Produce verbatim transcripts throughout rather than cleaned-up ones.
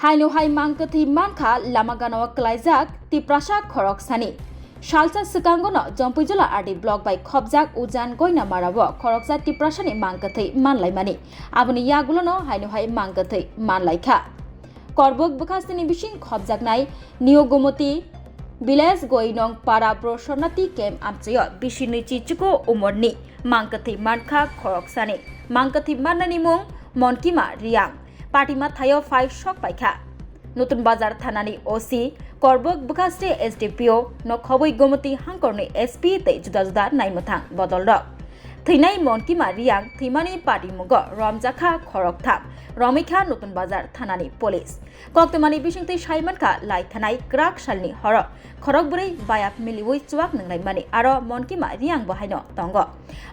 Haino hai mangkwthwi mankha lama ganao klaijak Tiprasa khoroksani. Salsa swkangono Jompuijula R D block bai khopjak Ujan Goinamara o khoroksa Tiprasani mangkwthwi manlaimani. Aboni yagulono haino hai mangkwthwi manlaikha. Korbuk bwkhasteni bising khopjaknai New Gomoti village Goinong para Brosonati camp amchaio bisi nwichi chuko umorni mangkwthwi mankha khoroksani. Mangkwthwi mannani mung Monkima Riang. Patima thaio phai sok paikha. Nutun Bazar thanani O C, Korbuk bwkhaste S D P O, nokhobwi Gomoti hangkorni S P tei juda juda naimwthang bodolrok. Thwinai Monkima Riang thwimani patimungo romjakha khoroktham, romwikha Nutun Bazar thanani police. Koktwmani bisingtwi saimankha lai thanai kwrak salni horo khorok bwrwi bayap miliwi chuak nwnglaimani aro Monkima Riang bo haino tongo.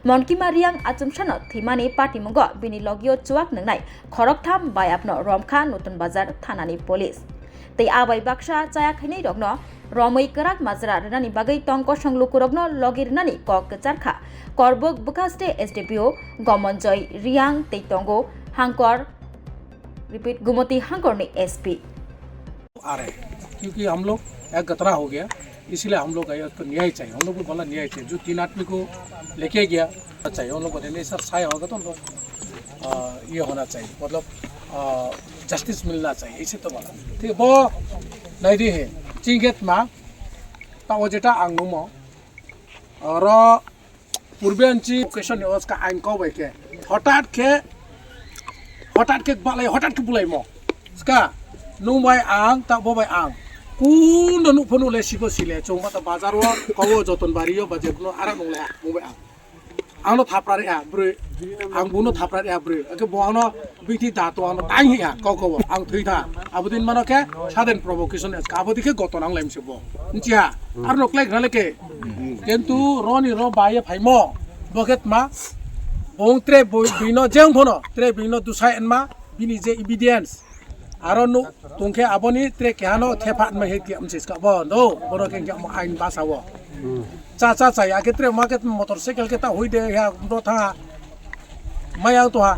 Monkima Riang achomsano thwimani patimungo bini logio chuak nwngnai khoroktham bayapno romkha Nutun Bazar thanani police. Tei abai baksa chaya khainairokno romwi kwrak majra rwnani bagwi tongkosong lukurokno logi rwnani kok kwcharkha Korbuk bwkhaste S D P O Gomonjoy Riang tei tongo hangkor, repeat, Gumoti hangkorni S P. आ रहे हैं, क्योंकि हम लोग एक गतरा हो गया, इसीलिए हम लोग का ये तो न्याय चाहिए, हम लोग को बोला न्याय चाहिए, जो तीन आदमी को लेके गया चाहिए, हम लोग बोले नहीं सर, साय होगा तो हम लोग, आ, ये होना चाहिए, मतलब, आ, जस्टिस मिलना चाहिए, इसे तो बोला। ठीक है, वो नहीं दी है, चिंगेत मा, ता वो जेटा आंगुमो, और Purbe anchi occasion ni oska ain kok bai khe. Hotat khe, hotat khe balai, hotat khe bulaimo. Ska, nung bai ang, ta bo bai ang. Kundo nuk phano le siko sile, chwng mata bazar o, kowo joton bari o, ba jebno ara nung le, nung bai ang. Ang no thapra re a, bwrwi. Ang buno thapra re a, bwrwi. Ake bo ano Biti da to ano tang hi ha, kok kok ang thwi tha. Abo din mano khe sudden provocation es ka. Abo dikhe goto nang lem se bo. Nchi ha. Ar no klek na leke. Kentu roni ro baye phaimo. Bo khe tma. Bong tre bo bino jeng phono. Tre bino dusai enma. Bini je evidence. Aro no tungkhe aboni tre kehano thepha enma he ti amsis ka bo. No. Bono khe mo ain basa wo. Cha cha cha ya khe tre ma khe motorcycle khe ta hui de ya no tha. Mayang to ha.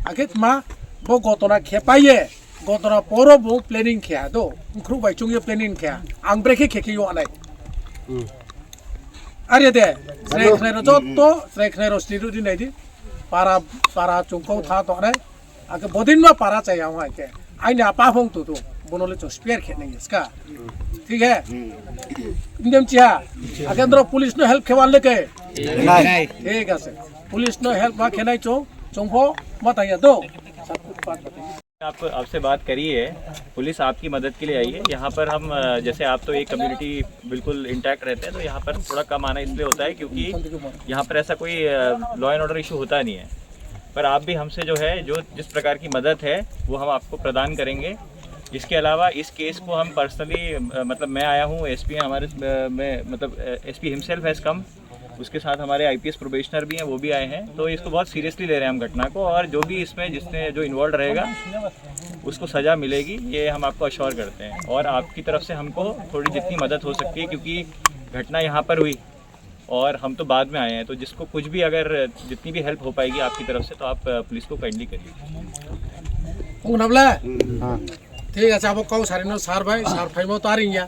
Akhe ma bo gotona khe paye. Gotona poro bo planning khe ha do. Khru bai chung ye planning khe ha. Ang bre khe khe khe yo anai. Are de. Sre khne ro jotto, sre khne ro sri ru di nai di. Para, para chung kau tha to anai. Ake bodin ma para chai ang ke. Aini apa phong tu tu. Bono le chung spare khe nai ska. Thik hai? Indem chia. Ake andro police no help khe wan le ke. Nai. Thik ase. Police no help ma khe nai chung. Chung pho ma ta ya do. Sab kuch baat bata. आपको, आपसे बात करी है, पुलिस आपकी मदद के लिए आई है। यहाँ पर हम, अ, जैसे आप तो एक कम्युनिटी बिल्कुल इंटैक्ट रहते हैं, तो यहाँ पर थोड़ा कम आना इसलिए होता है क्योंकि यहाँ पर ऐसा कोई, अ, लॉ एंड ऑर्डर इशू होता नहीं है। पर आप भी हमसे जो है, जो जिस प्रकार की मदद है, वो हम आपको प्रदान करेंगे। इसके अलावा इस केस को हम पर्सनली, अ, मतलब मैं आया हूँ, एसपी हैं हमारे, अ, मैं, मतलब, अ, एसपी हिमसेल्फ हैज कम, उसके साथ हमारे आईपीएस प्रोबेशनर भी हैं, वो भी आए हैं। तो इसको बहुत सीरियसली ले रहे हैं हम घटना को, और जो भी इसमें जिसने, जो इन्वॉल्व रहेगा, उसको सज़ा मिलेगी, ये हम आपको अश्योर करते हैं। और आपकी तरफ से हमको थोड़ी जितनी मदद हो सकती है, क्योंकि घटना यहाँ पर हुई और हम तो बाद में आए हैं, तो जिसको कुछ भी, अगर जितनी भी हेल्प हो पाएगी आपकी तरफ से, तो आप, अ, पुलिस को काइंडली करिए। Ung nabla? Thik ase, abo kau sarino sar bai, sar phaimo to aring ya.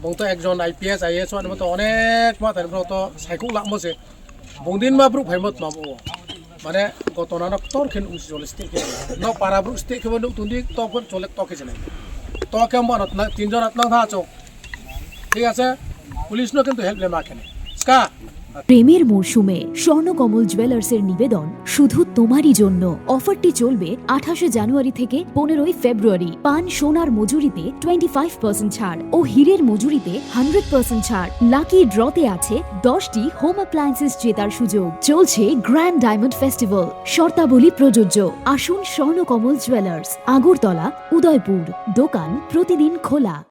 Bong to ekjon I P S, I A S wani to onek ma tani bro to saikuk lakmo se. Bong din ma bro phaimo tma bo. Mane gotona no ktor khen usi chole state khe. No para bro state khe bo nuk tundi to pon chole to khe jene. To khe mo no tinjon atnang tha chok. Thik ase? Police no kintu help le ma kene. Ska? প্রেমের মরশুমে স্বর্ণকমল জুয়েলার্সের নিবেদন শুধু তোমারই জন্য। অফারটি চলবে আঠাশে জানুয়ারি থেকে পনেরোই ফেব্রুয়ারি। পান সোনার মজুরিতে টোয়েন্টি ফাইভ পার্সেন্ট ছাড় ও হীরের মজুরিতে হান্ড্রেড পার্সেন্ট ছাড়। লাকি ড্রতে আছে দশটি হোম অ্যাপ্লায়েন্সেস জেতার সুযোগ। চলছে গ্র্যান্ড ডায়মন্ড ফেস্টিভ্যাল, শর্তাবলী প্রযোজ্য। আসুন স্বর্ণকমল জুয়েলার্স, আগরতলা, উদয়পুর। দোকান প্রতিদিন খোলা।